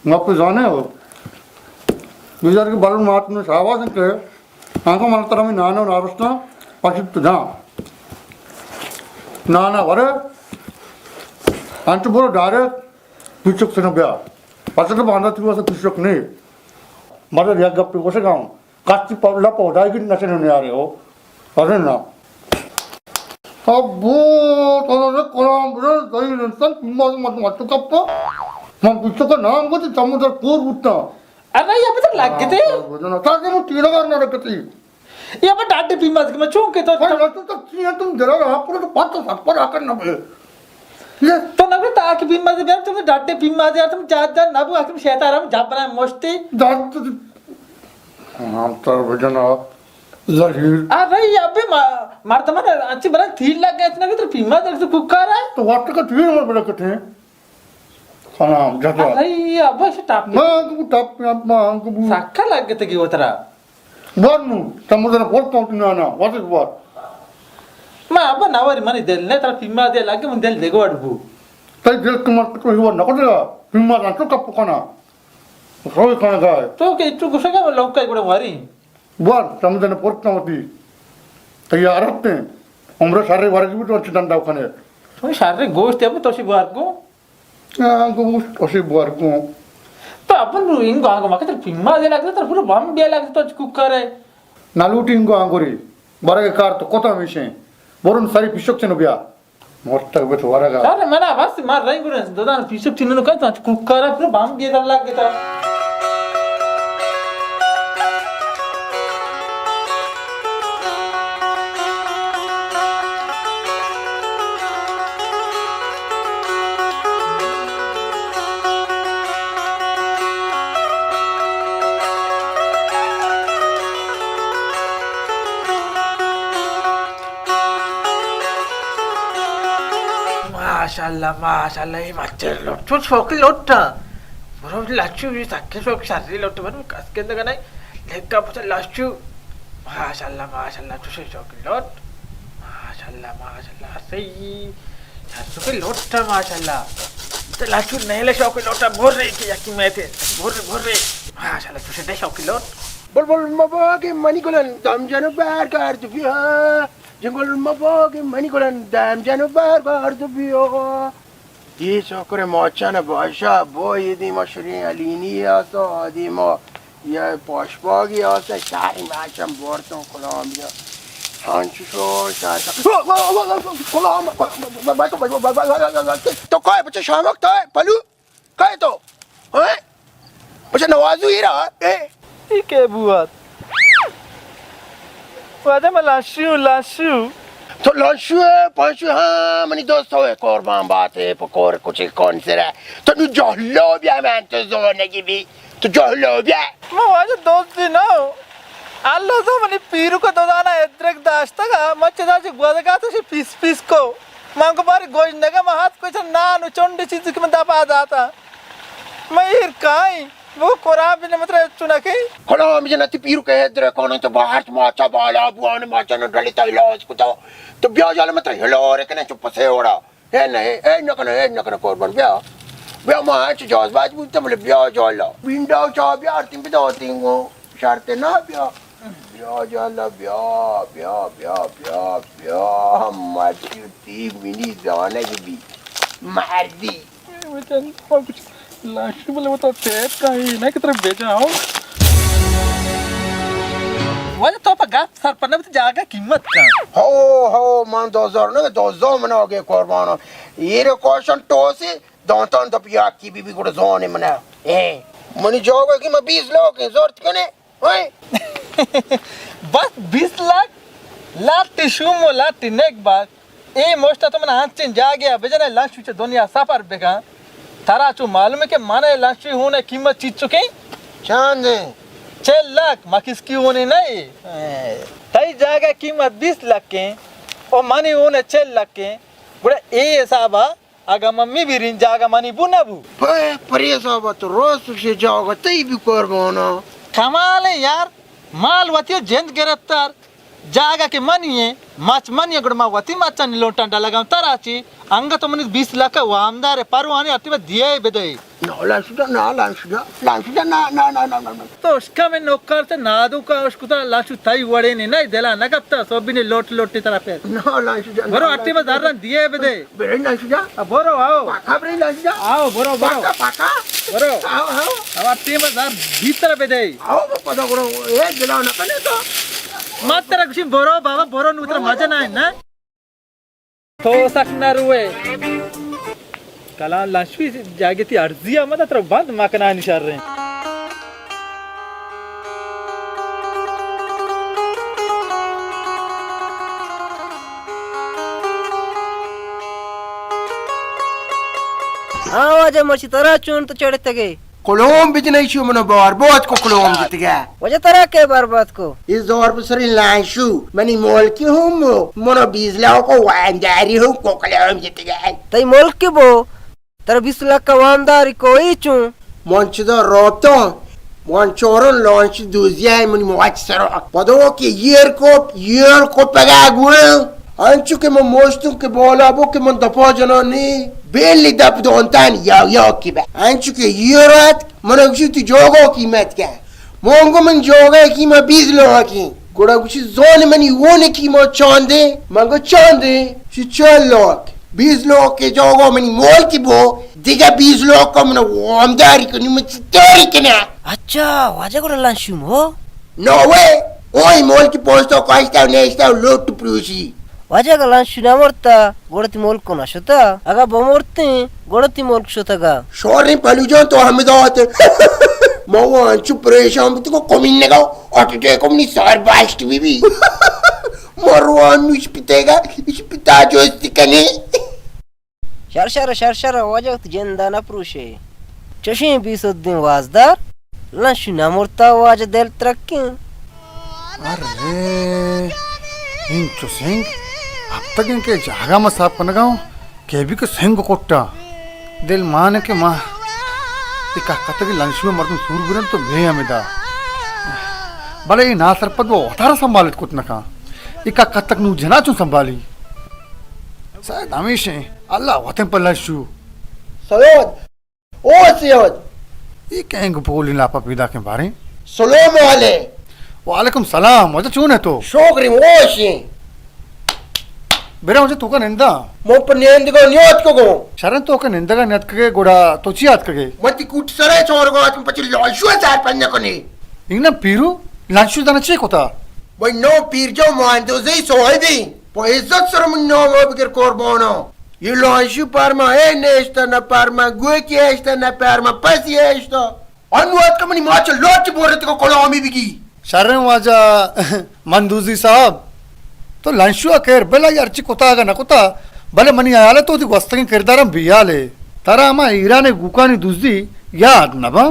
گپ زانے ہو، بیچارے کہ بلو مات میں شاباش کہ آنکو من ترا میں نانا نارستا پشت تو جان۔ نانا ورے، انت برو ڈائریکٹ پیچک سنو بیا۔ پسک باندا تیو اسے پیچک نہیں۔ مطلب یک گپی گوشگا اوں۔ کچی پولا پودائی گری نشنے نیارے ہو۔ ارے نا۔ ابو، تو نے کلام بڑے ذلیل انسان، پیماز مت مت کپا۔ من پیچک نام کو چمو در کور بوتا۔ ارے، یا پتہ لگ گئے تھے؟ تاکہ وہ تیرا کرنا رکھتی۔ یا پہ ڈاڈے پیماز کہ میں چون کے تو بھائی، تو تک چیئے تم درا رہا پر تو پتہ سب پر آکر نہ بے۔ یہ تو نہ بتا کہ پیماز بیار، تم ڈاڈے پیماز یار، تم جات جات نہ بو، تم شیطان ہم جاب بنا مشتی۔ جات تو ہم تر بجنا ظہیر۔ ارے، یا پہ ما-، مردمان اچھی بنا تیر لگ گئے، اتنا کہ تو پیماز در تو ککار ہے۔ تو وقت کا تیر مر بڑا کٹھے۔ سلام، جھٹا۔ ارے، ابا، اسے ٹاپ۔ ماں کو ٹاپ، ماں کو بو۔ سکا لگ گئے تھے کہ وہ ترا۔ بار نو، سمجھنا پڑتا ہوں تم نانا، واپس بار۔ ما ابا نواری منی دل نے، ترا پیما دے لگے من دل دگوڑ بو۔ تئی دل تمہار تو ہوا نہ کٹے گا، پیما جان تو کپ کنا۔ روئی کنا گائے۔ تو کہ تو گسے گا لوگ کا گڑا واری۔ بار، سمجھنا پڑتا ہوں تی۔ تیار رہتے ہیں۔ عمر سارے ورگی بھی تو اچھے دندا کنے۔ تو سارے گوشت ہے تو سی بار کو۔ آنگو موش، اشی بوار گوں۔ تو اپن رو اینگو آنگو مکتر پیما دے لگتا، تر پورا بم بیا لگتا، تو چکو کرے۔ نالوٹی اینگو آنگو ری۔ برگ کار تو کتا میشیں۔ برون سری پیشک چنو بیا۔ مرتگ بت ورگا۔ سر منا بس مار رنگ گرن، ددان پیشک چنو کن، تو چکو کرے، پورا بم بیا در لگتا۔ ماشاءاللہ، ماشاءاللہ، اے مچھر لوٹ، چون شوقی لوٹ۔ برو لچو بھی سکے شوق شری لوٹ، برو کس کے اندر نہیں، لیکا پوچھا لچو۔ ماشاءاللہ، ماشاءاللہ، چوشے شوقی لوٹ۔ ماشاءاللہ، ماشاءاللہ، صحیح۔ شوقی لوٹ، ماشاءاللہ۔ تو لچو نہیں لے شوقی لوٹ، بور رہے کہ یکی میں تھے، بور رہے، بور رہے۔ ماشاءاللہ، چوشے دے شوقی لوٹ۔ بلبل مباغ منی گلن دم جن و بر گرد بیا۔ جنگل مباغ منی گلن دم جن و بر گرد بیا۔ دی چوکر ماچان باشا بوی دی مشرین علینی آسا دی ما یا پاشباگی آسا شاری ماشم بورتون کلام بیا۔ ہنچو شو شار کلام۔ تو کائے بچہ شامک تائے پلو؟ کئے تو؟ ہاں؟ بچہ نوازو ایرا، اے؟ ای کہ بوات؟ واجہ من لانشیو، لانشیو۔ تو لانشیو ئے، پانشیو، ہاں، منی دوست ہوئے قربان باتے، پکور کچھ کون سرا۔ تو نو جہلو بیا من تو زونگی بی، تو جہلو بیا۔ ما واجہ دوست دی نو۔ اللہ تو منی پیرو کو دودانا ادرک داشتگا، مچ داشت گوزگا تو شی پیس پیس کو۔ من گو باری گوشنگا ما ہاتھ کو چن نان و چنڈ چیز کہ من دپا داتا۔ من ایر کائیں، وہ قرآن بن متر چنکے۔ کلام جنتی پیرو کہ ادرکان تو باہر ما چا بالا بوان ما چن ڈلی تا علاج کتا۔ تو بیا جال متر ہلور کنے چپ سے وڑا۔ اے نہ، اے نہ کنے، اے نہ کنے قربان بیا۔ بیا ما ہنچ جاز باز بودتا بلے بیا جالا۔ بینڈا چا بیا آرتین بدا آرتین گو۔ شرط نہ بیا۔ بیا جالا، بیا، بیا، بیا، بیا، بیا، مرچی تی منی زانگ بی۔ مردی۔ لاشی بلے وتا ٹیپ کا ہی نہ کہ ترا بیچا ہو۔ واجہ تو پہ گپ سر پر نہ بت جاگہ قیمت کا۔ ہو، ہو، من دوزار نہ، دوزار من آگے قربان۔ یہ رو کوشن ٹوسی، دانتان دپ یاکی بی بی گڑا زون منا۔ اے، منی جاگہ کی ما بیس لوگ زورت کنے۔ اوئے۔ بس بیست لک، لاٹی شوم و لاٹی نیک بات۔ اے مشتا تو من انچیں جاگے ء بجنے لنچ چہ دنیا سفر بکن۔ ترا چو معلوم ہے کہ من لنچ ہون قیمت چیز چکیں؟ چند ہیں؟ چل لک، مکس کی ہونے نہیں۔ تئی جاگہ قیمت بیست لک ہیں اور منی ہونے چل لک ہیں۔ گڑا اے حسابا اگاں من می‌برین جاگہ منی بو نہ بو۔ پہ پریسا بہ تو راست گوشے جاگہ تئی بی قربانا۔ کمال ہے یار، مال وتی و جند گرفتار۔ جاگہ کہ منی ایں، مچ منی ایں، گڑا ما وتی مچانی لونٹاں ڈلگاں۔ ترا چی؟ انگت تو منی بیست لکھ ءِ وامدار ئے، پروانی ہر ٹیم ءَ دیئے بدئے۔ نا لانشو جان، نا لانشو جان، لانشو جان، نا، نا، نا۔ تو اشکا میں نوکار تے نادو کا اشکتا لانشو تئی وڑے نے، نہ دلا نہ کپتا، سوبی نے لوٹ لوٹی ترا پہ۔ نا لانشو جان، برو نا ہر ٹیم ءَ لانشو جان۔ زراں دیئے بدئے۔ برے لانشو جان۔ آ، برو، آؤ۔ پاکا برے لانشو جان۔ آؤ، برو، برو۔ پاکا، پاکا۔ برو۔ آؤ، آؤ۔ ہما ٹیم ءَ زر بیتر بدئے۔ آؤ، پدا برو، اے دلا نہ کنے تو۔ ما ترا گوشیں برو بابا، برو، نوں ترا مزہ نہ ایں نا۔ تو سک نہ روئے۔ کلام لانشوی جاگتی ارزی آمد ترا بند مکنانی شریں۔ ہاں واجہ، مرچی ترا چون تو چڑتگے؟ کلوم بجنئے شو، منو برباد کو کلوم جتگے۔ واجہ ترا کے برباد کو؟ اے زور بسری لانشو، منی ملکی ہم، منو بیست لکھ ءِ وامداری ہم کو کلوم جتگے۔ تئی ملک بو، ترا بیست لکھ ءِ وامداری کو ای چون؟ من چدا رابطہ، من چورن لانشی دوزی ءَ منی ماچ سرا۔ پدو کہ ایر کوپ، ایر کوپگا گوئے۔ انچو کہ من موشتوں کہ بالا بو کہ من دپا جنانی، بیلی دپ دونتان یا یا کی بہ۔ انچو کہ ایر ات، من گوشی تی جوگو قیمت کہ۔ مونگو من جوگا قیمت بیست لکھ ایں۔ گڑا گوشی زون منی اون قیمت چاندے؟ من گو چاندے؟ چی چل لکھ۔ بیست لکھ ءِ جوگا منی ملکی بو، دگہ بیست لکھ ءَ من وامداری کنی، من چی داری کناں؟ اچھا، واجہ گڑا لانشو مو؟ نو وے، اوئی ملکی پوسٹو کاشتا و نیشتا و لوٹ پروشی۔ واجہ اگہ لانشو نہ مرتا، گڑا تی ملک نہ شتا۔ اگہ بمرتیں، گڑا تی ملک شتگا۔ شوریں پلو جان تو ہمدا ات۔ ما وہ انچو پریشان بوتگو کمینگا، ہارٹ اٹیک منی سر باشت بی بی۔ مروان نوش پتیگا، اش پتا جوستی کنی۔ شر شر، شر شر، واجہ وتی جندا نہ پروشے۔ چشیں بی سدیں وازدار، لنشو نہ مرتا واجہ دل ترکیں۔ ارے، انچو سنگ، ہفتگیں کہ جاگہ ما صاف کنگا ہوں، کہ بھی کہ سنگ کٹا۔ دل مان کہ ما، اے کہکتگی لنشو مردم سور برن تو بے ہمدا۔ بلے اے ناسرپد وہ وتارا سنبھالت کت نکا۔ اے کہکتگ نو جنا چون سنبھالی؟ شاید ہمیشیں، اللہ وطن پر لنشو۔ سید، او سید۔ اے کہیں گپولی لاپا پیدا کیں باریں؟ سلام علیک۔ وعلیکم سلام، واجہ چون ہے تو؟ شکریں، ہوشیں۔ برا واجہ توکا نندا۔ من پر نندگا نیاتکگوں۔ شرن توکا نندگا نیاتکگے گڑا تو چی آتکگے؟ من تی کوٹ سرے چورگا آتکوں پچی لانشو سر پنجہ کنے۔ انگنا پیرو، لانشو دانا چی کتا؟ بھئی نو پیر جو ماندوزی صاحبی۔ پہ عزت سر من نام بگر قربانا۔ یہ لانشو پرما ہے نیشتا نہ پرما گوکی اشتا نہ پرما پسی اشتا۔ انو اتکا منی ماچ لوٹ بورت کو کلامی بگی۔ شریں واجہ مندوزی صاحب، تو لنشو ء خیر بلا یار چی کتا اگا نہ کتا، بلے منی حیال ء تو وتی گوستگیں کرداراں بیال ئے۔ ترا ہما ایران ء گوکانی دزی یاد نہ باں؟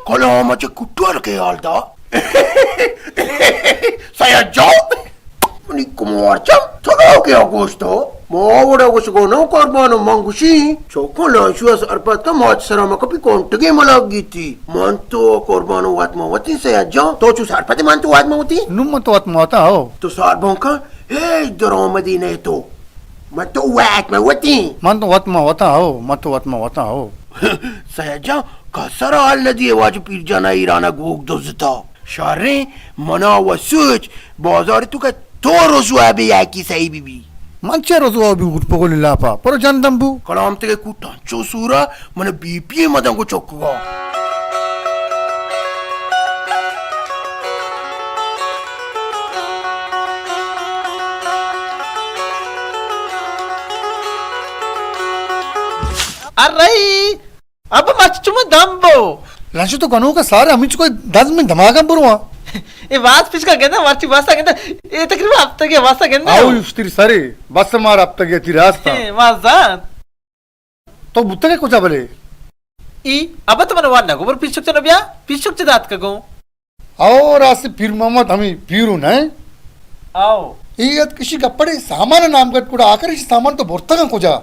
کلام ء چہ کٹوار خیال دا۔ سید جان، منی کمار چم تگا کیا گوشتو؟ ما وڑا گوشگو نو قربانو، من گوشی چوکو لانشو اس ارپت کا ماچ سرا مکپی کونٹگے ملاک گیتی۔ من تو قربانو وت ما وتی سید جان، تو چو سرپت من تو وت ما وتی؟ نو من تو وت ما وتا ہو۔ تو سار بانکا ہیچ درآمدی نہ تو۔ من تو وت ما وتی۔ من تو وت ما وتا ہو، من تو وت ما وتا ہو۔ سید جان، کسر حال ندیے واجہ پیر جانا ایرانا گوک دزتا۔ شریں، منا و سوچ، بازار تو کہ تو رسوا بے یکی صحیح بی بی۔ من چہ رسوا بی گوٹ پگل لاپا، پر جندم بو۔ کلام تگے کوٹاں، چو سورا، من بی پی مدن کو چکگا۔ ارے! ابا مچ چمو دم بو۔ لنچو تو گنوک سارے ہمینچو کوئی دز من دماغم برواں۔ اے واز پچکا گندا، مرچی واسا گندا۔ اے تقریبا ہفتگے واسا گندا۔ آؤ اشتری سرے، بس مار ہفتگے تی راستہ۔ اے وازان۔ تو بوتگے کجا بلے؟ ای، ابا تو من وان نگو، بر پیشک چنو بیا، پیشک چہ دات کگو۔ او راست پیر محمد ہمیں پیرو نہ؟ آؤ۔ ای ات کشی گپڑے سامان نام گٹ کڑا آخر اسی سامان تو برتگن کجا؟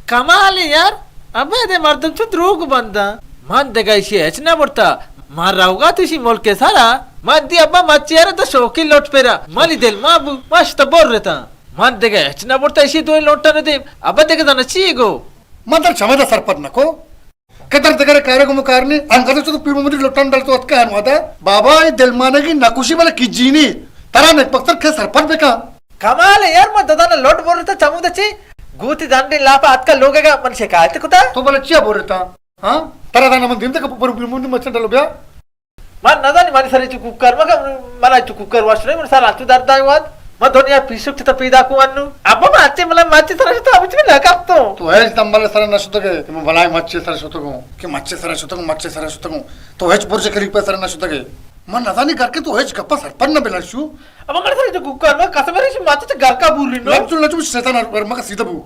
کمال یار، ابا دے مردم چو دروگ بنداں۔ من دگہ ایشی ہچ نہ برتا۔ من روگا تو ایشی ملک سرا۔ من دی ابا مچی ارا تو شوقی لوٹ پیرا، منی دل ما بو، ما شتا بور رتا۔ من دگہ ہچ نہ برتا، اسی دوئیں لوٹا نہ دیم۔ ابا دگہ دانا چی گو؟ من در چمدا سرپد نہ کو۔ کہ در دگہ کارے گمو کار نی، انگت چو تو پیر محمدی لوٹان ڈل تو اتکا ہنوادا۔ بابا، اے دل مانگی نکوشی بلے کی جینی، ترا نک پکتر کے سرپد بکا۔ کمال ہے یار، من ددانا لوٹ بور رتا چمدا چی؟ گوتی دنڈی لاپا اتکا لوگے گا من شکایت کتا۔ تو بلے چیا بور رتا؟ ہاں؟ ترا دانا من دیم تک پر پیر محمدی مچن ڈلو بیا۔ من نزانی منی سر چو کوکر مگا، منا چو کوکر واش نہیں، من سر انچو درد آئی واد۔ من دنیا پیشک چتا پیدا کو انو۔ ابا من اچے ملا مچے سر شتا، ابا چی نہ کپتو۔ تو ہیچ دم بلے سر نہ شتگے، کہ من بلائے مچے سر شتگوں، کہ مچے سر شتگوں، مچے سر شتگوں۔ تو ہیچ برج خلیفہ سر نہ شتگے۔ من نزانی گھر کے تو ہیچ گپا سرپد نہ بلن شو۔ ابا من سر چو کوکر مگا، قسم رشی مچے چو گھر کا بوری نو۔ لب چل نہ چو شیطان ار مگا سیدھا بو۔